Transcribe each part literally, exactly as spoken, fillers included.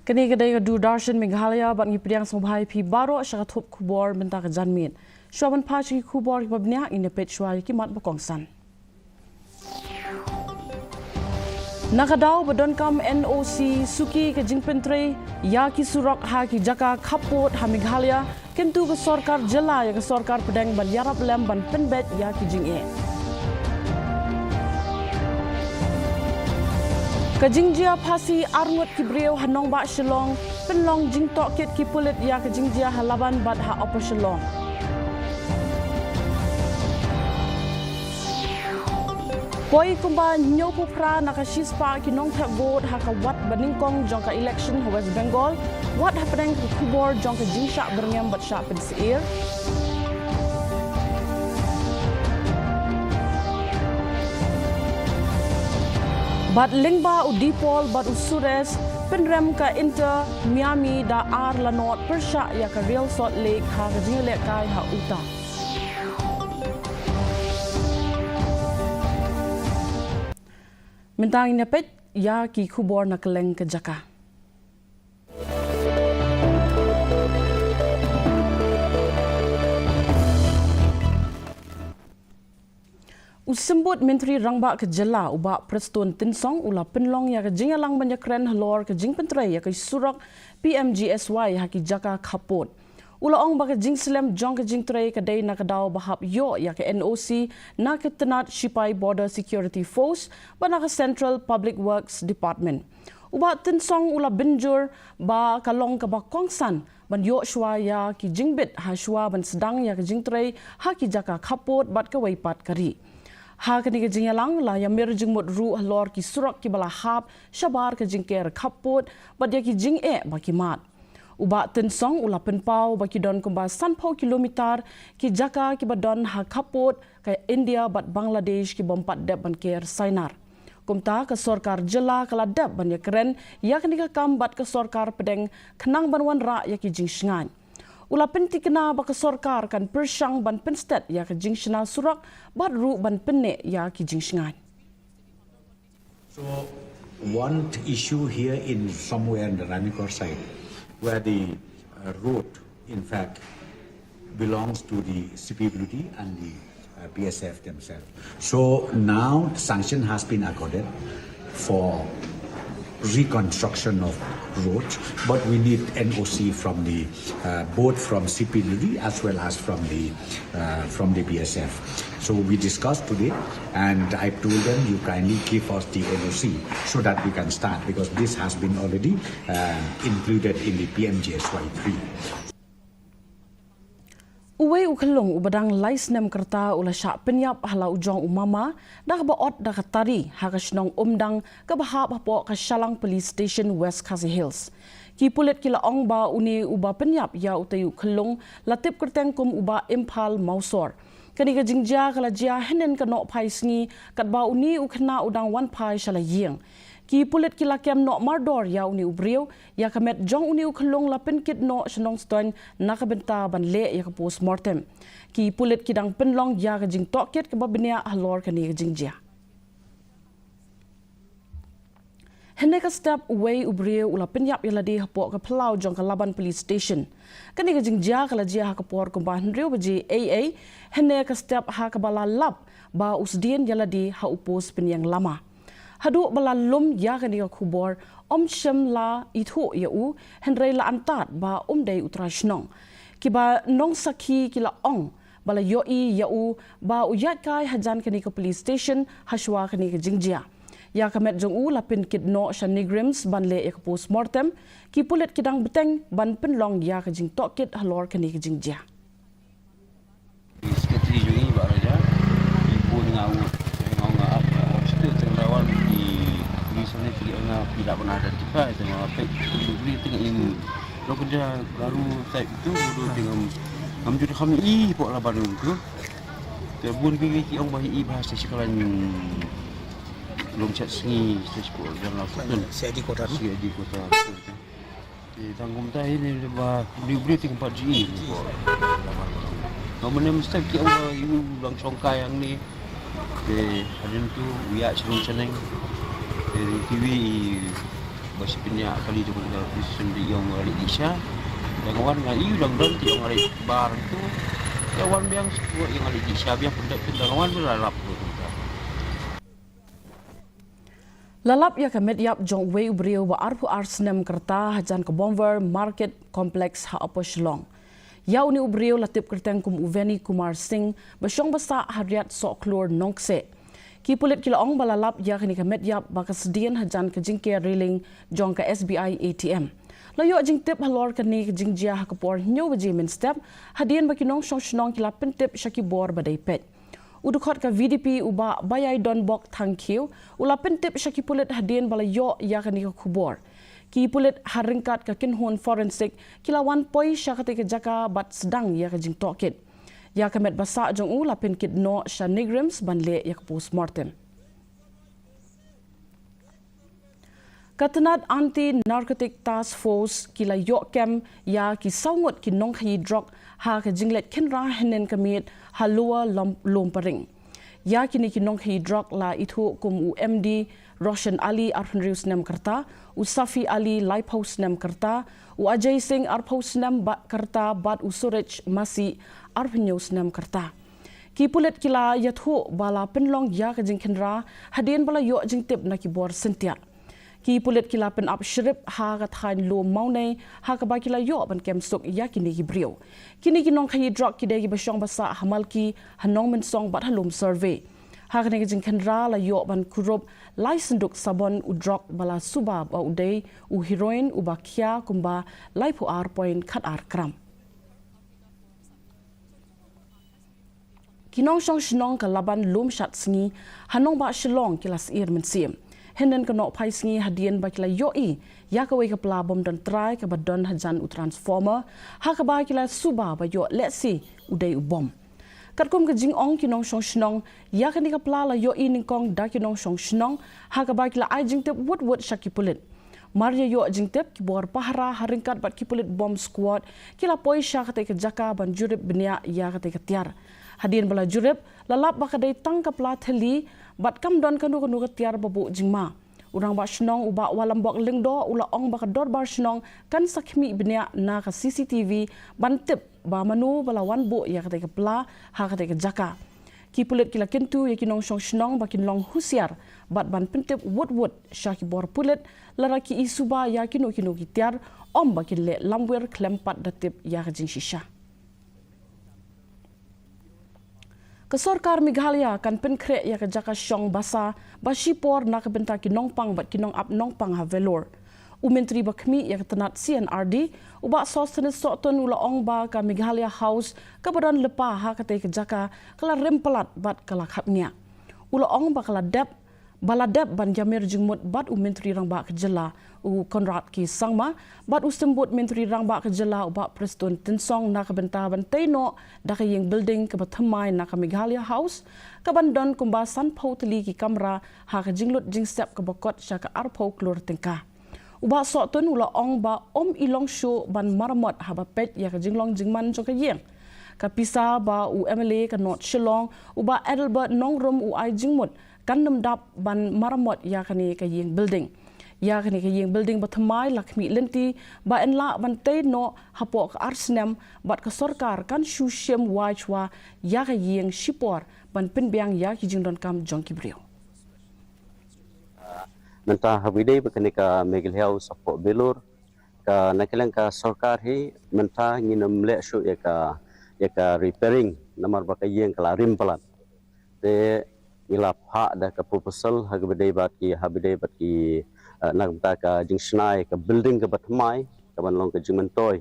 Kane ka dei ka Doordarshan Meghalaya bad ngi pdiang sngewbha ïa phi baroh sha ka thup khubor mynta ka janmiet. Shuwa ban phai sha ki khubor kiba bniah, ngin ïa peit shuwa ïa ki mat ba kongsan. Na ka daw ba donkam N O C suki ka jingpyntrei ïa ki surok ha ki jaka khappud ha Meghalaya, kyntu ka sorkar jylla ïa ka sorkar pdeng ban ïarap lem ban pynbeit ïa ki jingeh. Ka jingjia phasi arngut ki briew ha nongbah Shillong, pynlong jingtohkit ki pulit ïa ka jingjia ha Laban bad ha Upper Shillong. Poi kumba hynñiewphew phra na ka shispah ki nongthep vote ha ka wad ba nyngkong jong ka election ha West Bengal, wat hapdeng ka khubor jong ka jingshah byrngem bad shah pynsyier. Bad lyngba u Dipol bad u Suresh, pynrem ka Inter Miami da ar la nod pyrshah ïa ka Real Salt Lake ha ka jingïalehkai ha Utah. Mynta ngin ïa peit ïa ki khubor na kylleng ka jaka. U Symbud Myntri Rangbah ka jylla, u Bah Prestone Tynsong, u la pynlong ïa ka jingïalang ban ïakren halor ka jingpyntrei ïa ka surok P M G S Y ha ki jaka khappud. U la ong ba ka jingslem jong ka jingtrei ka dei na ka daw ba hap ïoh ïa ka N O C na ka tnat shipai Border Security Force bad na ka Central Public Works Department. U Bah Tynsong u la pynjur ba ka long kaba kongsan ban ïoh shuwa ïa ki jingbit ha shuwa ban sdang ïa ka jingtrei ha ki jaka khappud bad kawei pat ka ri. Ha kane ka jingïalang la ïamir jingmut ruh halor ki surok kiba la hap shabar ka jingker khappud bad ïa ki jingeh ba ki mad. U Bah Tynsong u la pynpaw ba ki don kumba sanphew kilometer ki jaka kiba don ha khappud ka India bad Bangladesh ki bym pat dep ban ker sainar. Kumta ka sorkar jylla ka la dep ban ïakren ïa kane ka kam bad ka sorkar pdeng khnang ban wanrah ïa ki jingshngaiñ. U la pyntikna ba ka sorkar kan pyrshang ban pynstet ïa ka jingshna surok bad ruh ban pynneh ïa ki jingshngaiñ. So, one issue here in somewhere in the Ranikor side, where the uh, road, in fact, belongs to the C P W D and the uh, B S F themselves. So now sanction has been accorded for reconstruction of roads, but we need N O C from the uh, both from C P W D as well as from the uh, from the B S F. So we discussed today, and I told them, "You kindly give us the N O C so that we can start, because this has been already uh, included in the P M G S Y three." Uwei u khyllung uba dang lai snem ka rta u la shah pynïap ha la u jong u mama da kaba ot da ka tari ha ka shnong Umdang kaba hap hapoh ka Shallang Police Station, West Khasi Hills. Ki pulit ki la ong ba une uba pynïap ïa utei u khyllung la tip kyrteng kum u Bah Imphal Mawsor. Kane ka jingjia ka la jia hynnin ka nohphai sngi katba une u khynnah u dang wan phai sha la ïing. Ki pulit ki la kem noh mardor ïa une u briew, ïa ka met jong une u khyllung la pynkit noh sha Nongstoiñ na ka bynta ban leh ïa ka postmortem. Ki pulit ki dang pynlong ïa ka jingtohkit kaba bniah halor kane ka jingjia. Hynne ka step uwei u briew u la pynïap ïa lade hapoh ka phyllaw jong ka Laban Police Station. Kane ka jingjia ka la jia ha ka por kumba hynriew baje eiei, hynne ka step ha kaba la lap ba u sdien ïa lade ha u post pynïeng lama. Haduh ba la lum ïa kane ka khubor, ym shym la ithuh ïa u, hynrei la antad ba um dei u trai shnong. Kiba nongsakhi ki la ong ba la ïohi ïa u ba u ïaid kai hajan kane ka police station hashwa kane ka jingjia. Ïa ka met jong u la pynkit noh sha NEIGRIHMS ban leh ïa ka postmortem, ki pulit ki dang bteng ban pynlong ïa ka jingtohkit halor kane ka jingjia. Secretary jong ngi, Bah Raja, i bun nga u, nga u nga ap, nga u state, teng rawan i police ni pili nga pila bana identify, teng nga pek delivery teng im. Lo kerja baru type itu, baru teng am, am judi kami i pok laban itu. Te bun ki ki ong bah i bahasa sekolah ni. Belum chat sngi, saya sepuluh dan lapan. Saya di kota, no? Saya di kota. Di tanggung tai ni ba delivery ting pat ji. Ngam ne mesti ki ong yu lang songkai yang ni. Di hadin tu uya chelung cheneng. Di T V Sipin ïa kali tu kan da sendiri ïong nga leit sha. Dang wan nga iu dang don ti ïong nga leit bar tu. Ïa wan biang sepuluh ïong nga leit sha biang pendek tu dang wan beralap tu. La lap ïa ka met ïap jong uwei u briew ba arphew ar snem ka rta hajan ka Bomver Market Complex ha Upper Shillong. Ïa une u briew la tip kyrteng kum u Veni Kumar Singh ba shong ba sah ha Riat Sohklur Nongkseh. Ki pulit ki la ong ba la lap ïa kane ka met ïap ba ka sdien hajan ka jingker railing jong ka S B I A T M. La ïoh jingtip halor kane ka jingjia ha ka por hynñiew baje mynstep hadien ba ki nongshong shnong ki la pyntip sha ki bor ba dei peit. U dkhot ka V D P u Bah Baiaidonbok Thangkhiew u la pyntip sha ki pulit hadien ba la ïoh ïa kane ka khubor. Ki pulit ha ryngkat ka kynhun forensic ki la wan poi sha katei ka jaka bad sdang ïa ka jingtohkit. Ïa ka met ba sah jong u la pynkit noh sha NEIGRIHMS ban leh ïa ka postmortem. Ka tnat Anti Narcotic Task Force ki la ïoh kem ïa ki saw ngut ki nongkhaïi drok ha ka jingleit khynra hynnin ka miet ha Lower Lom- Lomparing. Ïa kine ki nongkhaïi drok la ithuh kum u M D Roshan Ali arphew hynriew snem ka rta, u Safi Ali laiphew snem ka rta, u Ajay Singh arphew snem ba- ka rta bad u Suraj Masi arphew hynñiew snem ka rta. Ki pulit ki la ïathuh ba la pynlong ïa ka jingkhynra hadien ba la ïoh jingtip na ki bor syntiat. Ki pulit ki la pynap shrip ha ka thaiñ Lum Mawnei ha kaba ki la ïoh ban kem suk ïa kine ki briew. Kine ki nongkhaïi drok ki dei kiba shong ba sah ha Malki, ha Nongmynsong bad ha Lum Survey. Ha kane ka jingkhynra la ïoh ban kurup lai synduk sabon u drok ba la suba ba u dei u heroin uba khia kumba laiphew ar point khat ar gram. Ki nongshong shnong ka Laban Lumshadsngi ha nongbah Shillong ki la syier mynsiem hynnin ka nohphai sngi hadien ba ki la ïohi ïa kawei ka pla bym don trai kaba don hajan u transformer ha kaba ki la suba ba ïoh lehse u dei u bom. Katkum ka jingong ki nongshong shnong, ïa kane ka pla la ïohi nyngkong da ki nongshong shnong ha kaba ki la ai jingtip wut wut sha ki pulit. Mar ïa ïoh jingtip, ki bor pahara ha ryngkat bad ki pulit bomb squad ki la poi sha katei ka jaka ban jurip bniah ïa katei ka tiar. Hadien ba la jurip, la lap ba ka dei tang ka pla thylli bad kam don kano kano ka tiar ba buh jingma. U rangbah shnong u Bah Walambok Lyngdoh u la ong ba ka dorbar shnong kan sa khmih bniah na ka C C T V ban tip ba mano ba la wan buh ïa katei ka pla ha katei ka jaka. Ki pulit ki la kyntu ïa ki nongshong shnong ba kin long husiar bad ban pyntip wut wut sha ki bor pulit lada ki i suba ïa kino kino ki tiar, ym ba kin leh lamwir khlem pat da tip ïa ka jingshisha. Ka sorkar Meghalaya kan pynkhreh ïa ka jaka shong basa ba shipor na ka bynta ki nongpang bad ki nongap nongpang ha Vellore. U Myntri ba khmih ïa ka tnat C and R D, u Bah Sosthenes Sohtun u la ong ba ka Meghalaya House kaba don lypa ha katei ka jaka ka la rim palat bad ka la khapngiah. U la ong ba ka la dep, ba la dep ban ïamir jingmut bad u Myntri Rangbah ka jylla u Conrad K Sangma bad u Symbud Myntri Rangbah ka jylla u Bah Prestone Tynsong na ka bynta ban tei noh da ka ïing building kaba thymmai na ka Meghalaya House kaban don kumba sanphew tylli ki kamra ha ka jinglut jingsep kaba kot sha ka arphew klur tyngka. U Bah Sohtun u la ong ba ym i long shuh ban maramot haba peit ïa ka jinglong jingman jong ka ïing. Ka pisa ba u M L A ka North Shillong u Bah Adelbert Nongrum u ai jingmut kan ym dap ban maramot ïa kane ka ïing building. Ïa kane ka ïing building ba thymmai la khmih lynti ba yn lah ban tei noh hapoh ka ar snem bad ka sorkar kan shu shim wai chwa ïa ka ïing shipor ban pynbiang ïa ki jingdonkam jong ki briew. Mynta haba ïadei bad kane ka Meghalaya House hapoh Vellore, ka na ka liang ka sorkar hi mynta ngin ym leh shuh ïa ka, ïa ka repairing namar ba ka ïing ka la rim palat. Te ngi la phah da ka proposal haba ïadei bad ki, haba ïadei bad ki, eh, na ka bynta ka jingshna ïa ka building kaba thymmai kaban long ka jingmyntoi.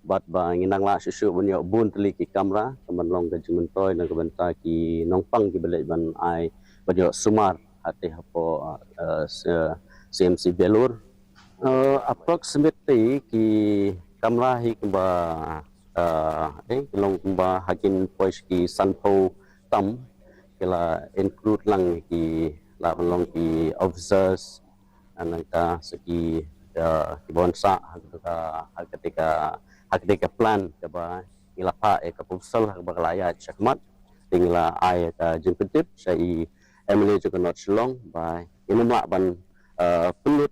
Bad ba ngin nang lah shuh shuh ban ïoh bun tylli ki kamra kaban long ka jingmyntoi na ka bynta ki nongpang kiba leit ban ai ban ïoh sumar hangtei hapoh, eh, C M C Vellore. Eh, approximately ki kamra hi kumba, eh, eh, ki long kumba ha kin poi sha ki sanphew tam, ki la include lang ki, la ban long ki officers, nangta sa ki, eh, ki bun sah ha katei ka, ha katei ka, ha katei ka plan kaba ngi la phah ïa ka proposal ha kaba ka la ïaid shakhmat. Te ngi la ai ïa ka jingpyntip sha i M L A jong ka North Shillong ba ngin ym lah ban, eh, pynlut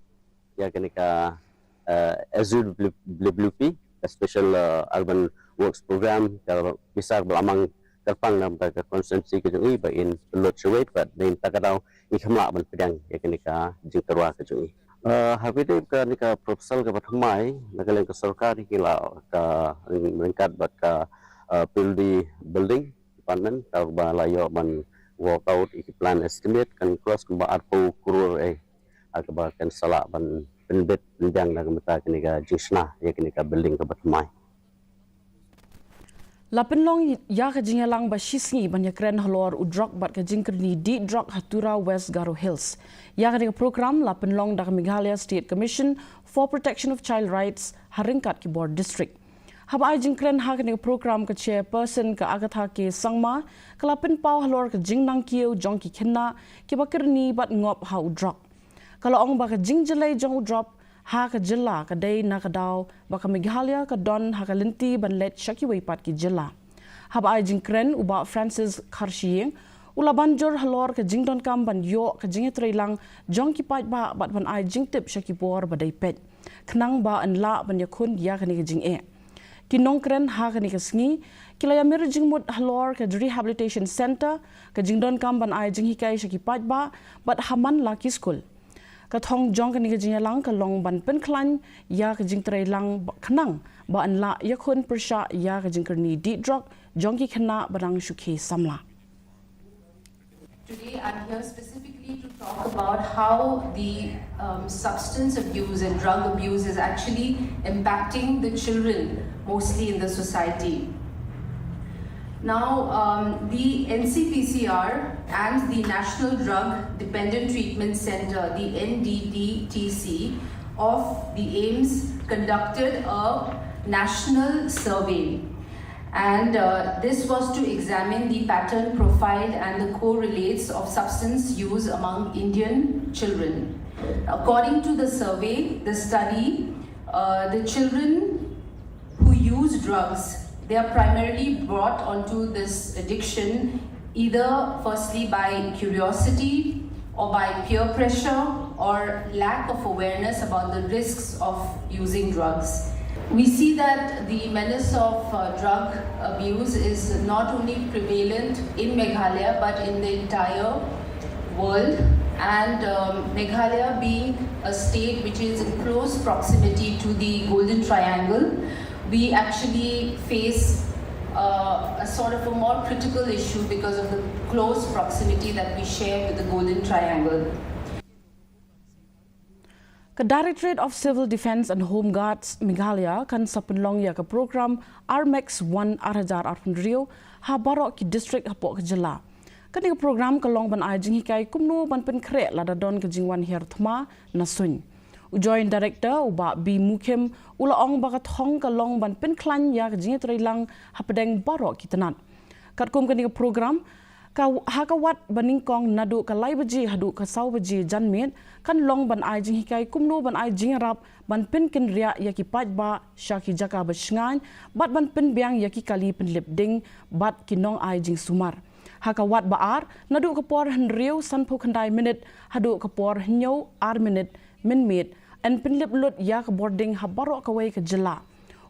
ïa kane ka, eh, S U W P, ka Special, eh, Urban Works Program, ka pisa ba la mang kyrpang na ka constituency ka jong i ba in pynlut shawei, bad na kata ka daw i kham lah ban pdiang ïa kane ka jingtyrwa ka jong i. Eh, ha kane ka, kane ka proposal kaba thymmai, na ka liang ka sorkar ki la ka ryngkat bad ka, eh, P W D Building Department, kaba la ïoh ban work out ïa ki plan estimate, kan cross kumba arphew klur eh, ha kaba kan sa lah ban pynbit pynbiang da ka bynta kane ka jingshna ïa kane ka building kaba thymmai. La pynlong ïa ka jingïalang ba shisngi ban ïakren halor u drok bad ka jingkyrni dih drok ha Tura, West Garo Hills. Ïa kane ka program la pynlong da ka Meghalaya State Commission for Protection of Child Rights ha ryngkat ki bor district. Haba ai jingkren ha kane ka program, ka chairperson, ka Agatha K Sangma, ka la pynpaw halor ka jingnang kiew jong ki khynnah kiba kyrni bad ngop ha u drok. Ka la ong ba ka jingjyllei jong u drok ha ka jylla ka dei na ka daw ba ka Meghalaya ka don ha ka lynti ban leit sha kiwei pat ki jylla. Haba ai jingkren, u Bah Francis Kharshiing u la ban jur halor ka jingdonkam ban ïoh ka jingïatreilang jong ki paidbah bad ban ai jingtip sha ki bor ba dei peit, khnang ba yn lah ban ïakhun ïa kane ka jingeh. Ki nongkren ha kane ka sngi ki la ïamir jingmut halor ka Rehabilitation Centre, ka jingdonkam ban ai jinghikai sha ki paidbah bad ha man la ki skul. Ka thong jong kane ka jingïalang ka long ban pynkhlaiñ ïa ka jingtreilang ba, khnang ba yn lah ïakhun pyrshah ïa ka jingkyrni dih drok jong ki khynnah ba dang shu khie samla. Today, I'm here specifically to talk about how the, um, substance abuse and drug abuse is actually impacting the children mostly in the society. Now, um, the N C P C R and the National Drug Dependent Treatment Center, the N D D T C, of the AIIMS conducted a national survey. And, uh, this was to examine the pattern profile and the correlates of substance use among Indian children. According to the survey, the study, uh, the children who use drugs, they are primarily brought onto this addiction either firstly by curiosity or by peer pressure or lack of awareness about the risks of using drugs. We see that the menace of, uh, drug abuse is not only prevalent in Meghalaya but in the entire world, and, um, Meghalaya being a state which is in close proximity to the Golden Triangle, we actually face, uh, a sort of a more critical issue because of the close proximity that we share with the Golden Triangle. Ka Directorate of Civil Defence and Home Guards Meghalaya kan sa pynlong ïa ka program Armex One ar hajar arphew hynriew ha baroh ki district hapoh ka jylla. Kane ka program ka long ban ai jinghikai kumno ban pynkhreh lada don ka jingwan hiar thma na suiñ. U Joint Director, u Bah B Mukhim, u la ong ba ka thong ka long ban pynkhlaiñ ïa ka jingïatreilang hapdeng baroh ki tnat. Katkum kane ka program, ka, ha ka wat ba nyngkong naduh ka lai baje haduh ka saw baje janmiet, kan long ban ai jinghikai kumno ban ai jingïarap ban pynkynriah ïa ki paidbah sha ki jaka ba shngaiñ bad ban pynbiang ïa ki kali pynlip ding bad ki nongai jingsumar. Ha ka wat ba ar, naduh ka por hynriew sanphew khyndai minit haduh ka por hynñiew ar minit mynmiet, yn pynlip lut ïa ka bording ha baroh kawei ka jylla.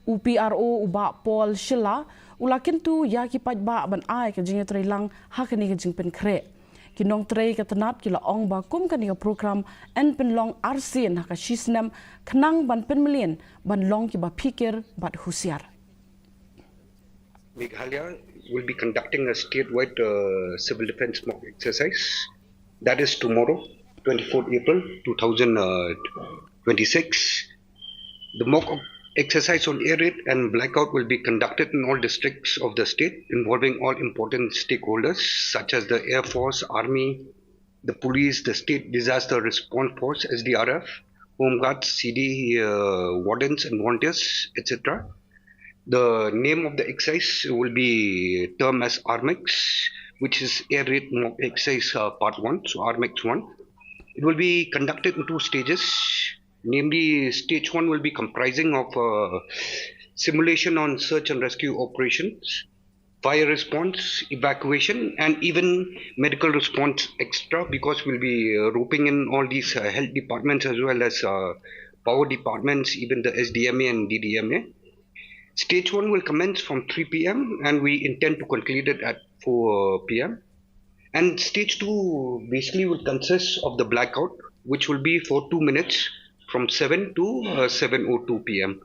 U P R O, u Bah Paul Shylla, u la kyntu ïa ki paidbah ban ai ka jingïatreilang ha kane ka jingpynkhreh. Ki nongtrei ka tnat ki la ong ba kum kane ka program yn pynlong arsien ha ka shisnem, khnang ban pynmlien ban long kiba phikir bad husiar. Meghalaya will be conducting a statewide, uh, civil defense mock exercise. That is tomorrow, twenty-fourth April two thousand twenty-six. The mock exercise on air raid and blackout will be conducted in all districts of the state, involving all important stakeholders such as the Air Force, Army, the police, the State Disaster Response Force, S D R F, Home Guards, C D, uh, wardens and volunteers, et cetera. The name of the exercise will be termed as Armex, which is Air Raid Mock Exercise, uh, Part one, so Armex one. It will be conducted in two stages. Namely, stage one will be comprising of, uh, simulation on search and rescue operations, fire response, evacuation, and even medical response extra, because we'll be uh, roping in all these uh, health departments as well as uh, power departments, even the S D M A and D D M A. Stage one will commence from three p m and we intend to conclude it at four p m. And stage two basically will consist of the blackout, which will be for two minutes from seven to uh, seven oh two p m.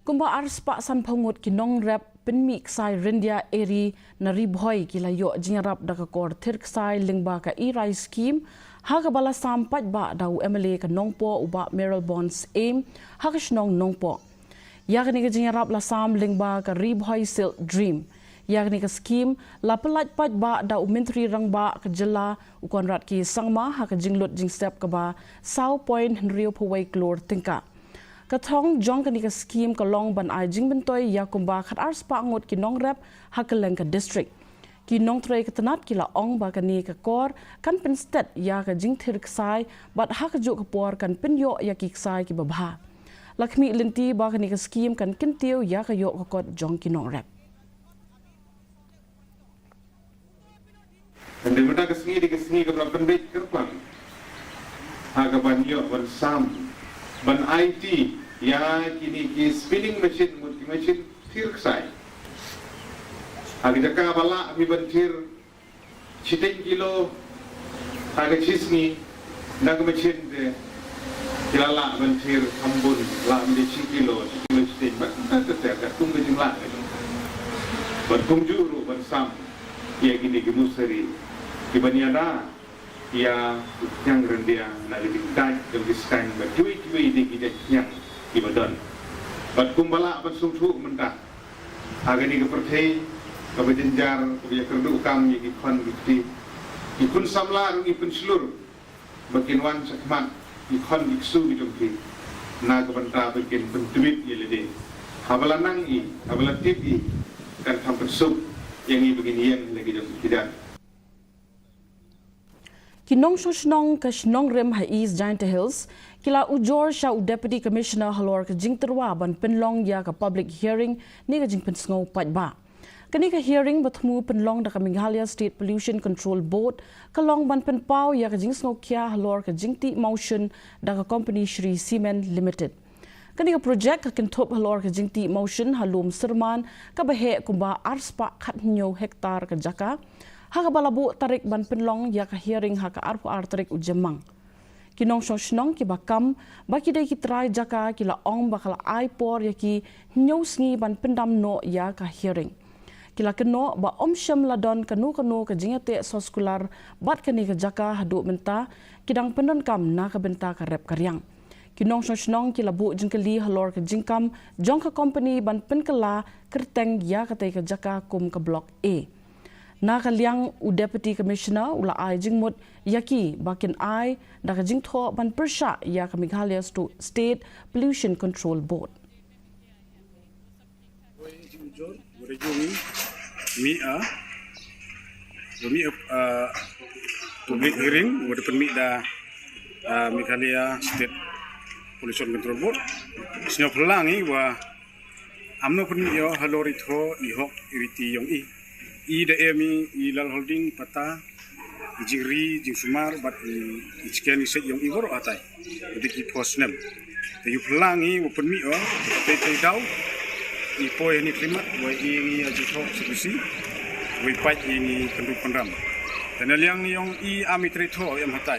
Kumba arspah sanphew ngut ki nongrep pynmih ksai ryndia eri na Ri Bhoi ki la ïoh jingïarap da ka kor thir ksai lyngba ka E-rise scheme, ha kaba la sam paidbah da u M L A ka Nongpoh u Bah Mayralborn Syiem ha ka shnong Nongpoh. Ïa kane ka jingïarap la sam lyngba ka Ri Bhoi Silk Dream. Ïa kane ka scheme la pyllait paidbah da u Myntri Rangbah ka jylla u Conrad K Sangma ha ka jinglut jingsep kaba saw point hynriewphew wei klur tyngka. Ka thong jong kane ka scheme ka long ban ai jingmyntoi ïa kumba khatar spah ngut ki nongrep ha kylleng ka district. Ki nongtrei ka tnat ki la ong ba kane ka kor kan pynstet ïa ka jingthir ksai bad ha kajuh ka por kan pynïoh ïa ki ksai kiba bha. La khmih lynti ba kane ka scheme kan kyntiew ïa ka ïoh ka kot jong ki nongrep. Hynrei mynta ka sngi dei ka sngi kaba la pynbeit kyrpang ha kaba ngi ïoh ban sam ban aiti ïa kine ki spinning machine, mut ki machine thir ksai. Ha ka jaka ba lah mi ban thir shiteng kilo ha ka shi sngi, na ka machine te ki la lah ban thir kham bun, lah ban da shi kilo, shi kilo shiteng, bad kumta ter ter, katkum ka jinglah ka jong ka. Bad kumjuh ruh ban sam ïa kine ki musari kiban ïada ïa u khñiang ryndia na ka jingdait jong ki skaiñ, bad kiwei kiwei de ki jait khñiang kiba don. Bad kumba lah ban sngewthuh mynta ha kane ka pyrthei kaba jynjar, kaba ïakyrduh kam ïa ki khon ki kti, ki khun samla ruh ngi pynshlur ba kin wan shakhmat ki khon ki ksu ki jong ki na ka bynta ba kin pyntbit ïa lade. Haba la nang i, haba la tip i, kan kham pynsuk ïa ngi ba ngin ïeng la ki jong ki kjat. Ki nongshong shnong ka Shnong Rim ha East Jaintia Hills ki la ujor sha u Deputy Commissioner halor ka jingtyrwa ban pynlong ïa ka public hearing ne ka jingpynsngew paidbah. Kane ka hearing ba thmu pynlong da ka Meghalaya State Pollution Control Board ka long ban pynpaw ïa ka jingsngewkhia halor ka jingtih mawshun da ka kompani Shree Cement Limited. Kane ka projek ka kynthup halor ka jingtih mawshun ha lum Syrman kaba heh kumba arspah khathynñiew hektar ka jaka, ha kaba la buh tarik ban pynlong ïa ka hearing ha ka arphew ar tarik u Jymmang. Ki nongshong shnong kiba kam ba ki dei ki trai jaka ki la ong ba ka la ai por ïa ki hynñiew sngi ban pyndam noh ïa ka hearing. Ki la kynnoh ba ym shym la don kano kano ka jingïateh soskular bad kane ka jaka haduh mynta, ki dang pyndonkam na ka bynta ka rep ka riang. Ki nongshong shnong ki la buh jingkylli halor ka jingkam jong ka kompani ban pynkylla kyrteng ïa katei ka jaka kum ka Block A. Na ka liang u Deputy Commissioner u la ai jingmut ïa ki ba kin ai da ka jingthoh ban pyrshah ïa ka Meghalaya Sto-, State Pollution Control Board. Mih a, mih a, ah, public hearing, wa da pynmih da, ah, Meghalaya State Pollution Control Board. Sñiaw phylla ngi wa amno pynmih ïoh halor i thoh i hok i riti yong i. I da em i, i lad holding pata, i jingri, jingsumar, bad i, i chicken i sej yong i waroh hatai. Dei ki phew snem. Te ïoh phylla ngi wa pynmih ïoh, te te daw, i poi hani khlimat, wa i ngi a jingthoh sekusi, wa i pait i ngi kyndup kynram. Te na liang yong i am i trei thoh em hatai.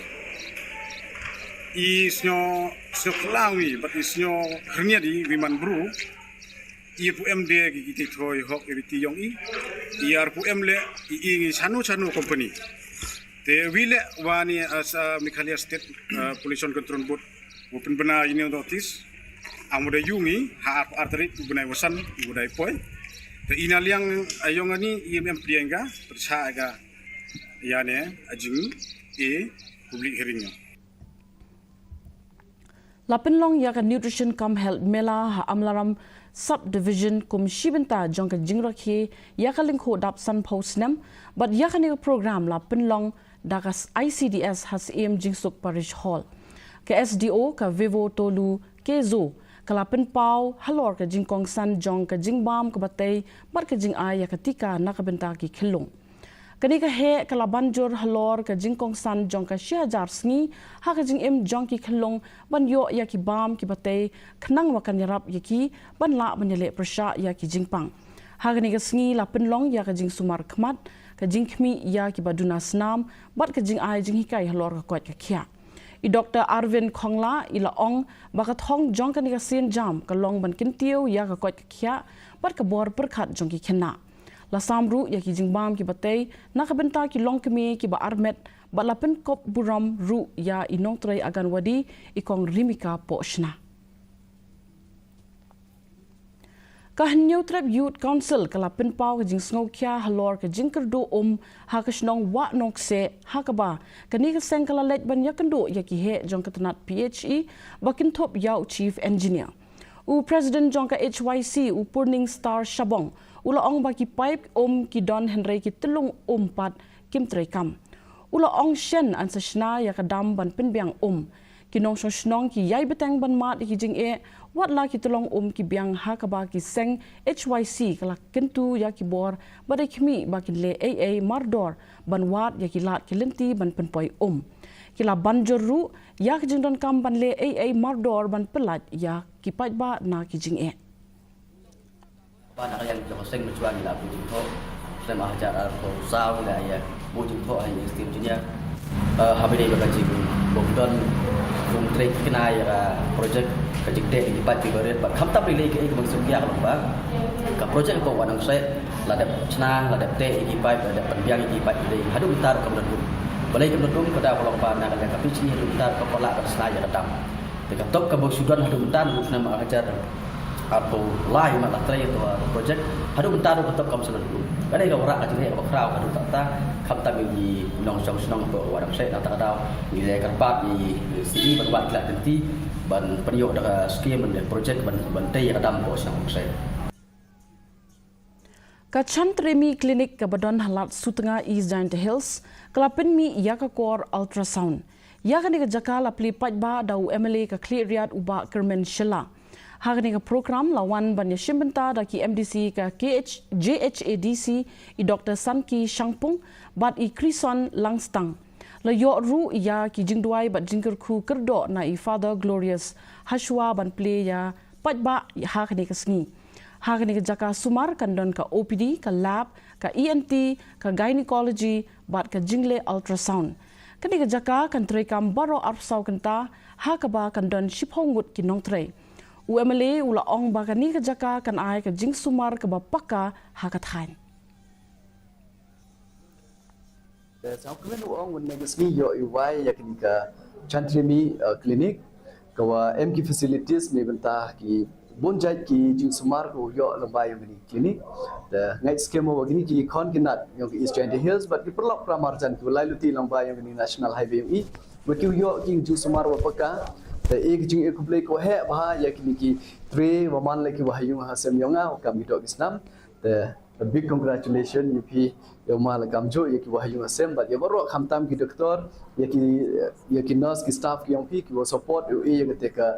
I sñiaw, sñiaw phylla ngi, bad i sñiaw hynñiat i wi man bru, i arphew em de ki, ki tei thoh i hok i riti yong i. I arphew em leh i, i ngi chano chano company. Te wi leh wa ni, ah, sa Meghalaya State, ah, Pollution Control Board wa pynbna i ni notice. Am wa da ïoh ngi ha arphew ar tarik u bnai wa san u wa da i poi. Te i na liang a yong ani i em em pdiang ka pyrshah ka ïa ne a jing e public hearing. La pynlong ïa ka Nutrition cum Health Mela ha Amlaram Subdivision kum shi bynta jong ka jingrakhe ïa ka lyngkhuh dap sanphew snem, bad ïa kane ka program la pynlong da ka I C D S ha Syiem Jingsuk Parish Hall. Ka S D O ka Vivo Tolu Kezo ka la pynpaw halor ka jingkongsan jong ka jingbam kaba tei bad ka jingai ïa ka tika na ka bynta ki khyllung. Kane ka heh ka la ban jur halor ka jingkongsan jong ka shi hajar sngi ha ka jingim jong ki khyllung ban ïoh ïa ki bam kiba tei khnang ba kan ïarap ïa ki ban lah ban ïaleh pyrshah ïa ki jingpang. Ha kane ka sngi la pynlong ïa ka jingsumar khmat, ka jingkhmih ïa kiba duna snam bad ka jingai jinghikai halor ka koit ka khiah. I Doktor Arvind Khongla i la ong ba ka thong jong kane ka sienjam ka long ban kyntiew ïa ka koit ka khiah bad ka bor pyrkhat jong ki khynnah. La sam ruh ïa ki jingbam kiba tei na ka bynta ki longkmie kiba armet bad la pynkup burom ruh ïa i nongtrei Anganwadi, i Kong Rimika Pohshna. Ka Hynñiewtrep Youth Council ka la pynpaw ka jingsngewkhia halor ka jingkyrduh um ha ka shnong Wah Nongkseh, ha kaba kane ka seng ka la leit ban ïakynduh ïa ki heh jong ka tnat P H E ba kynthup ïa u Chief Engineer. U President jong ka H Y C, u Purning Star Shabong, u la ong ba ki paip um ki don hynrei ki tyllung um pat kim treikam. U la ong shen yn sa shna ïa ka dam ban pynbiang um. Ki nongshong shnong ki ïai bteng ban mad ïa ki jingeh, wat la ki tyllung um ki biang, ha kaba ki seng H Y C ka la kyntu ïa ki bor bad ïa ki khmih ba kin leh ei ei mardor ban wad ïa ki lad ki lynti ban pynpoi um. Ki la ban jur ruh ïa ka jingdonkam ban leh ei ei mardor ban pyllait ïa ki paidbah na ki jingeh. Ba na ka liang jong ka seng mynshwa ngi la buh jingthoh. Snem ar hajar arphew saw ngi la ïa buh jingthoh ha i Chief Engineer. Eh, ha ba dei ba ka jingbuh don, buh trei kane ïa ka project, ka jingteh ïa ki paip ki barit bad khamtam lei lei kaei kaba ngi sngewkhia ka long ba ka project hapoh Wah Nongkseh la dep shna, la dep teh ïa ki paip, la dep pynbiang ïa ki paip, hynrei haduh mynta ruh kam don um. Balei kam don um? Ka daw ka long ba na ka liang ka P H E haduh mynta ruh kam pat lah ban shna ïa ka dam. Te katto katba shu don haduh mynta, naduh snem ar hajar arphew lai, ma la trei ïa uta u project, haduh mynta ruh katto kam shu don um. Ka dei ka wanrah ka jingleh kaba khraw haduh katta, khamtam ïa ki nongshong shnong hapoh Wah Nongkseh. Nangta ka daw ngi la kyrpad ïa i C E ban wad ïa ki lad lynti ban pynïoh da ka skim ban project ban, ban tei ïa ka dam hapoh shnong Nongkseh. Ka Chantremi Clinic kaba don ha Lad Sutnga, East Jaintia Hills, ka la pynmih ïa ka kor ultrasound. Ïa kane ka jaka la plie paidbah da u M L A ka Khliehriat, u Bah Kyrmen Shylla. Ha kane ka program la wan ban ïashim bynta da ki M D C ka K H, J H A D C, i Doktor Sanki Shangpung bad i Krison Langstang. La ïoh ruh ïa ki jingduwai bad jingkyrkhu kyrdoh na i Father Glorious hashwa ban plie ïa paidbah ha kane ka sngi. Ha kane ka jaka sumar kan don ka O P D, ka lab, ka E N T, ka gynecology bad ka jingleh ultrasound. Kane ka jaka kan treikam baroh arphew saw kynta, ha kaba kan don shiphew ngut ki nongtrei. U M L A u la ong ba kane ka jaka kan ai ka jingsumar kaba paka ha ka thaiñ. Te sngewkmen u ong, mynne ka sngi ïoh i wai ïa kane ka Chantremi, uh, Clinic, ka wa em ki facilities ne bynta ki bun jait ki jingsumar ka wa ïoh lyngba ïong kane ka clinic. Te ngeit skhem wa kine ki khon ki nat ïong ka East Jaintia Hills bad ki paralok para marjan ki wa lai luti lyngba ïong kane National Highway ïong i, wa ki ïoh ki jingsumar wa paka. Te e ki jingkhublei ka wa heh bha ïa kine ki tre wa man la ki wa ha ïung ha sem ïong nga wa kam ki doh ki snam. Te a big congratulations ïa phi, ïa u ma la kamjooh, ïa ki wa ha ïung ha sem bad ïa baroh khamtam ki doktor, ïa ki, ïa ki nurse, ki staff ki ïong phi ki wa support ïa u, ïa kata ka,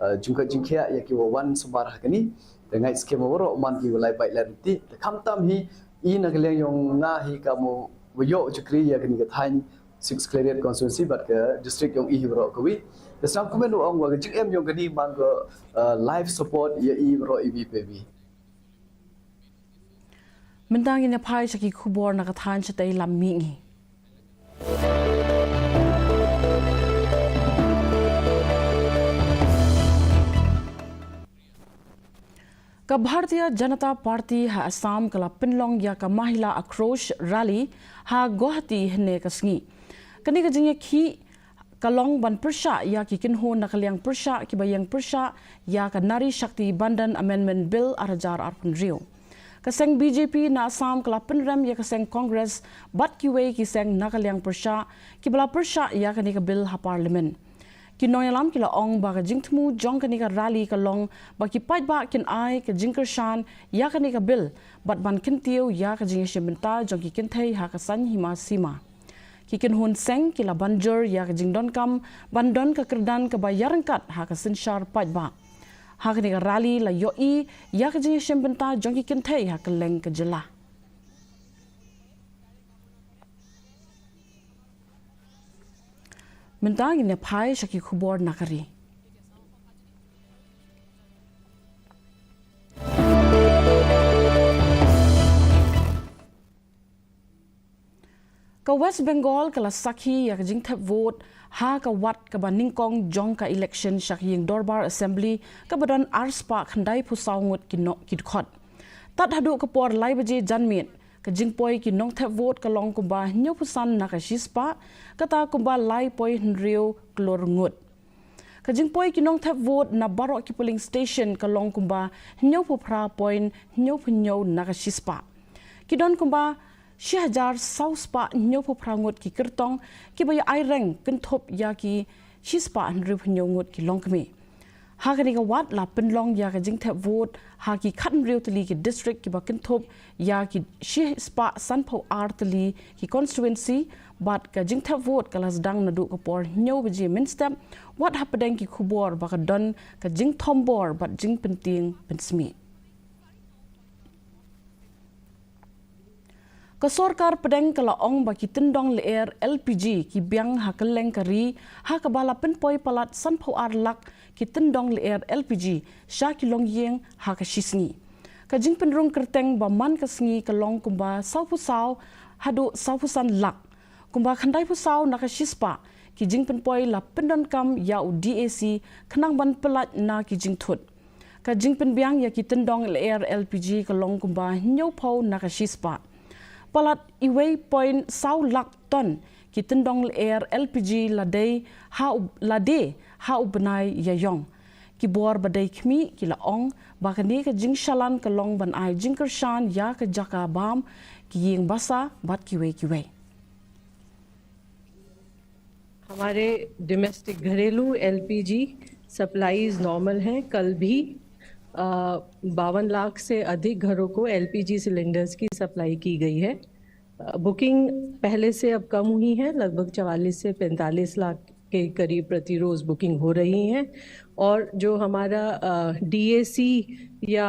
uh, jingkoit jingkhiah, ïa ki wa wan sumar ha kane. Te ngeit skhem wa baroh man ki wa lai bad lai luti. Te khamtam hi i na ka liang ïong nga hi ka mo wa ïoh u chakri ïa kane ka thaiñ Six Khliehriat constituency bad ka district ïong i hi baroh ka wi. Te sngewkmen u ong wa ka jingem ïong kane man ka, uh, life support ïa i baroh i wi pa wi. Mynta ngin ïa phai sha ki khubor na ka thaiñ shatei lam mihngi. Ka Bharatiya Janata Party ha Assam ka la pynlong ïa ka Mahila Akrosh Rally ha Guwahati hynne ka sngi. Kane ka jingïakhih ka long ban pyrshah ïa ki kynhun na ka liang pyrshah ki ba ïeng pyrshah ïa ka Nari Shakti Vandan Amendment Bill ar hajar arphew hynriew. Ka seng B J P na Assam ka la pynrem ïa ka seng Congress bad kiwei ki seng na ka liang pyrshah ki ba la pyrshah ïa kane ka bill ha Parliament. Ki nongïalam ki la ong ba ka jingthmu jong kane ka rally ka long ba ki paidbah kin ai ka jingkyrshan ïa kane ka bill bad ban kyntiew ïa ka jingïashim bynta jong ki kynthei ha ka saiñ hima sima. Ki kynhun seng ki la ban jur ïa ka jingdonkam ban don ka kyrdan kaba ïaryngkat ha ka synshar paidbah. Ha kane ka rally la ïohi ïa ka jingïashim bynta jong ki kynthei ha kylleng ka jylla. Mynta ngin ïa phai sha ki khubor na ka ri. Ka West Bengal ka la sakhi ïa ka jingthep vote ha ka wat kaba nyngkong jong ka election sha ka ïing dorbar assembly kaba don ar spah khyndai phew saw ngut ki no-, ki dkhot. Tad haduh ka por lai baje janmiet, ka jingpoi ki nongthep vote ka long kumba hynñiew phew san na ka shi spah, kata kumba lai poi hynriew klur ngut. Ka jingpoi ki nongthep vote na baroh ki polling station ka long kumba hynñiew phew phra point hynñiew phew hynñiew na ka shi spah. Ki don kumba shi hajar saw spah hynñiew phew phra ngut ki kyrtong kiba ïa ai reng kynthup ïa ki shi spah hynriew phew hynñiew ngut ki longkmie. Ha kane ka wat la pynlong ïa ka jingthep vote ha ki khathynriew tylli ki district kiba kynthup ïa ki shi spah san phew ar tylli ki constituency, bad ka jingthep vote ka la sdang naduh ka por hynñiew baje mynstep, wat hapdeng ki khubor ba ka don ka jingthombor bad jingpyntieng pynsmih. Ka sorkar pdeng ka la ong ba ki tyndong lyer L P G ki biang ha kylleng ka ri, ha kaba la pynpoi palat san phew ar lak ki tyndong lyer L P G sha ki longïing ha ka shi sngi. Ka jingpynrung kyrteng ba man ka sngi ka long kumba saw phew saw haduh saw phew san lak. Kumba khyndai phew saw na ka shi spah ki jingpynpoi la pyndonkam ïa u D A C khnang ban pyllait na ki jingthut. Ka jingpynbiang ïa ki tyndong lyer L P G ka long kumba hynñiew phew na ka shi spah. Palat iwei point saw lak ton ki tyndong lyer L P G la dei ha u, la dei ha u bnai ïaïong. Ki bor ba dei khmih ki la ong ba kane ka jingshalan ka long ban ai jingkyrshan ïa ka jaka bam, ki ïing basa bad kiwei kiwei. हमारे डोमेस्टिक घरेलू LPG supplies normal हैं। कल भी बावन लाख से अधिक घरों को एलपीजी सिलेंडर्स की सप्लाई की गई है। बुकिंग पहले से अब कम हुई है, लगभग चवालीस से पैंतालीस लाख के करीब प्रतिरोज बुकिंग हो रही है। और जो हमारा डीएसी या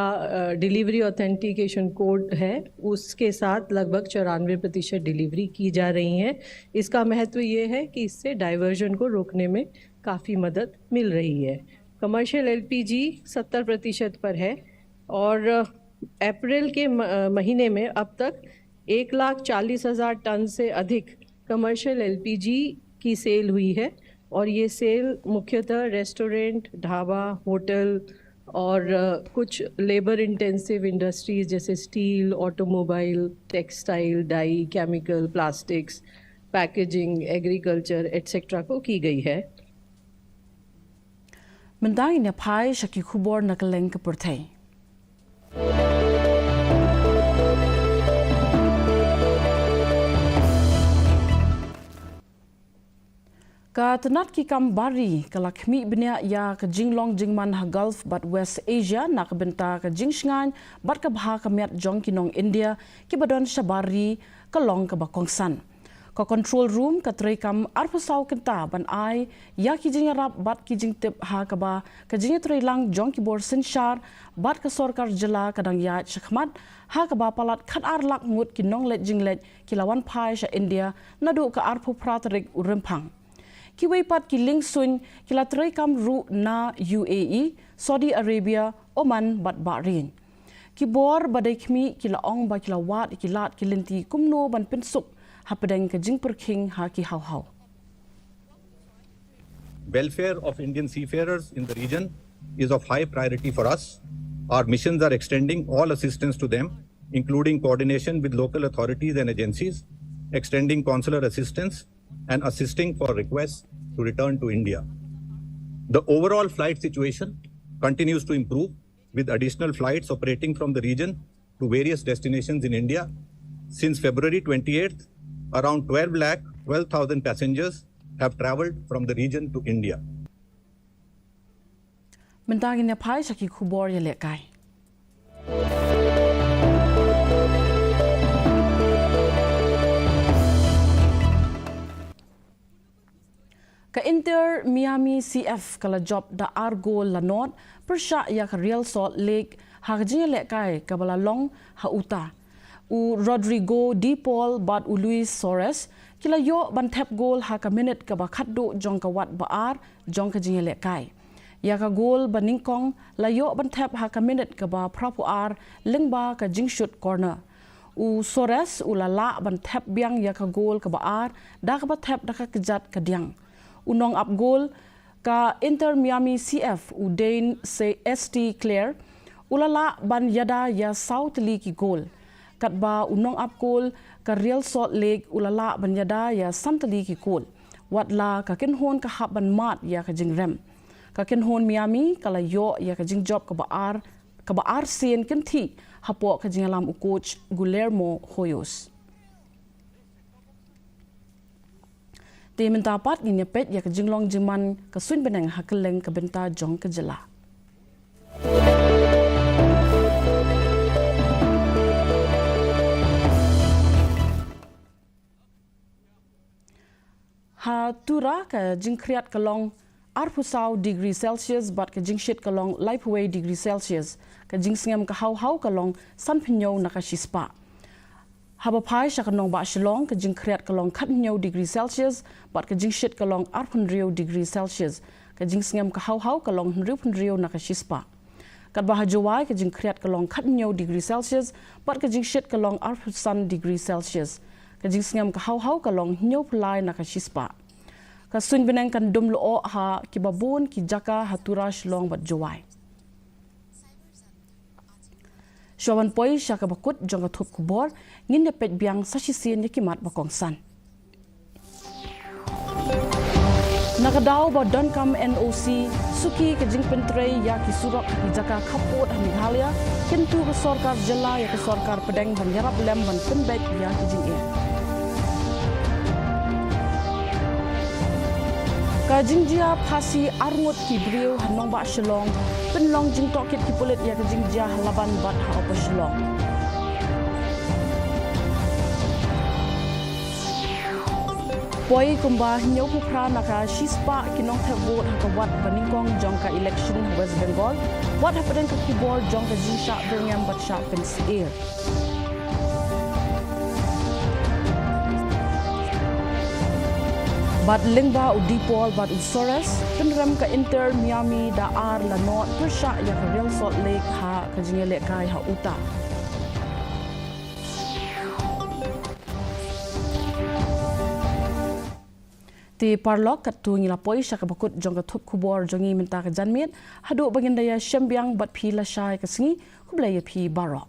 डिलीवरी ऑथेंटिकेशन कोड है, उसके साथ लगभग चौरानवे प्रतिशत डिलीवरी की जा रही है। इसका महत्व ये है कि इससे डाइवर्जन को रोकने में काफ़ी मदद मिल रही है। कमर्शियल एलपीजी सत्तर प्रतिशत पर है और अप्रैल के म-, महीने में अब तक एक लाख चालीस हज़ार टन से अधिक कमर्शियल एलपीजी की सेल हुई है और ये सेल मुख्यतः रेस्टोरेंट, ढाबा, होटल और कुछ लेबर इंटेंसिव इंडस्ट्रीज जैसे steel, automobile, textile, dye, chemical, plastics, packaging, agriculture etcetera को की गई है। Mynta ngin ïa phai sha ki khubor na kylleng ka pyrthei. Ka tnat ki kam bar ri ka la khmih bniah ïa ka jinglong jingman ha Gulf bad West Asia na ka bynta ka jingshngaiñ bad ka bha ka miat jong ki nong India kiba don shabar ri, ka long kaba kongsan. Ka control room ka treikam arphew saw kynta ban ai ïa ki jingïarap bad ki jingtip ha kaba ka jingïatreilang jong ki bor synshar bad ka sorkar jylla ka dang ïaid shakhmat, ha kaba palat khatar lak ngut ki nongleit jingleit ki la wan phai sha India naduh ka arphew phra tarik u Rymphang. Kiwei pat ki liengsuiñ ki la treikam ruh na U A E, Saudi Arabia, Oman bad Bahrain. Ki bor ba dei khmih ki la ong ba ki la wad ki lad ki lynti kumno ban pynsuk hapdeng ka jingpyrkhing ha ki haw haw. Welfare of Indian seafarers in the region is of high priority for us. Our missions are extending all assistance to them, including coordination with local authorities and agencies, extending consular assistance, and assisting for requests to return to India. The overall flight situation continues to improve, with additional flights operating from the region to various destinations in India. Since February twenty-eighth, around twelve lakh twelve thousand passengers have travelled from the region to India. Mynta ngin ïa phai sha ki khubor ïalehkai. Ka Inter Miami C F ka la jop da ar gol la nod pyrshah ïa ka Real Salt Lake ha ka jingïalehkai kaba la long ha Utah. U Rodrigo De Paul bad u Luis Suarez ki la ïoh ban thep gol ha ka minit kaba khatduh jong ka wat ba ar jong ka jingïalehkai. Ïa ka gol ba nyngkong la ïoh ban thep ha ka minit kaba phra phew ar lyngba ka jingshut corner. U Suarez u la lah ban thep biang ïa ka gol kaba ar da kaba thep da ka kjat kadiang. U nongap gol ka Inter Miami C F, u Dane St Clair, u la lah ban ïada ïa saw tylli ki gol, katba u nongap gol ka Real Salt Lake u la lah ban ïada ïa san tylli ki gol, wat la ka kynhun ka hap ban mad ïa ka jingrem. Ka kynhun Miami ka la ïoh ïa ka jingjop kaba ar kaba ar sien kynthih hapoh ka jingïalam u coach Guillermo Hoyos. Te mynta pat ngin ïa peit ïa ka jinglong jingman ka suiñ bneng ha kylleng ka bynta jong ka jylla. Ha Tura ka jingkhriat ka long arphew saw degree Celsius bad ka jingshit ka long laiphew wei degree Celsius. Ka jingsngem ka haw haw ka long sanphew hynñiew na ka shispah. Haba phai sha ka nongbah Shillong ka jingkhriat ka long khathynñiew degree Celsius bad ka jingshit ka long arphew hynriew degree Celsius. Ka jingsngem ka haw haw ka long hynriewphew hynriew na ka shispah. Katba ha Jowai ka jingkhriat ka long khathynñiew degree Celsius bad ka jingshit ka long arphew san degree Celsius. Ka jingsngem ka haw haw ka long hynñiewphew lai na ka shispah. Ka suiñ bneng kan dum lyoh ha kiba bun ki jaka ha Tura, Shillong bad Jowai. Shuwa ban poi sha kaba kut jong ka thup khubor, ngin ïa peit biang sa shisien ïa ki mat ba kongsan. Na ka daw ba donkam N O C, suki ka jingpyntrei ïa ki surok ha ki jaka khappud ha Meghalaya, kyntu ka sorkar jylla ïa ka sorkar pdeng ban ïarap lem ban pynbeit ïa ki jingeh. Ka jingjia phasi arngut ki briew ha nongbah Shillong, pynlong jingtohkit ki pulit ïa ka jingjia ha Laban bad ha Upper Shillong. Poi kumba hynñiewphew phra na ka shispah ki nongthep vote ha ka wat ba nyngkong jong ka election ha West Bengal, wat hapdeng ka khubor jong ka jingshah byrngem bad shah pynsyier. Bad lyngba u De Paul bad u Suarez, pynrem ka Inter Miami da ar la nod pyrshah ïa ka Real Salt Lake ha ka jingïalehkai ha Utah. Te paralok, katto ngi la poi sha kaba kut jong ka thup khubor jong ngi mynta ka janmiet, haduh ba ngin da ïashem biang bad phi lashai ka sngi, khublei ïa phi baroh.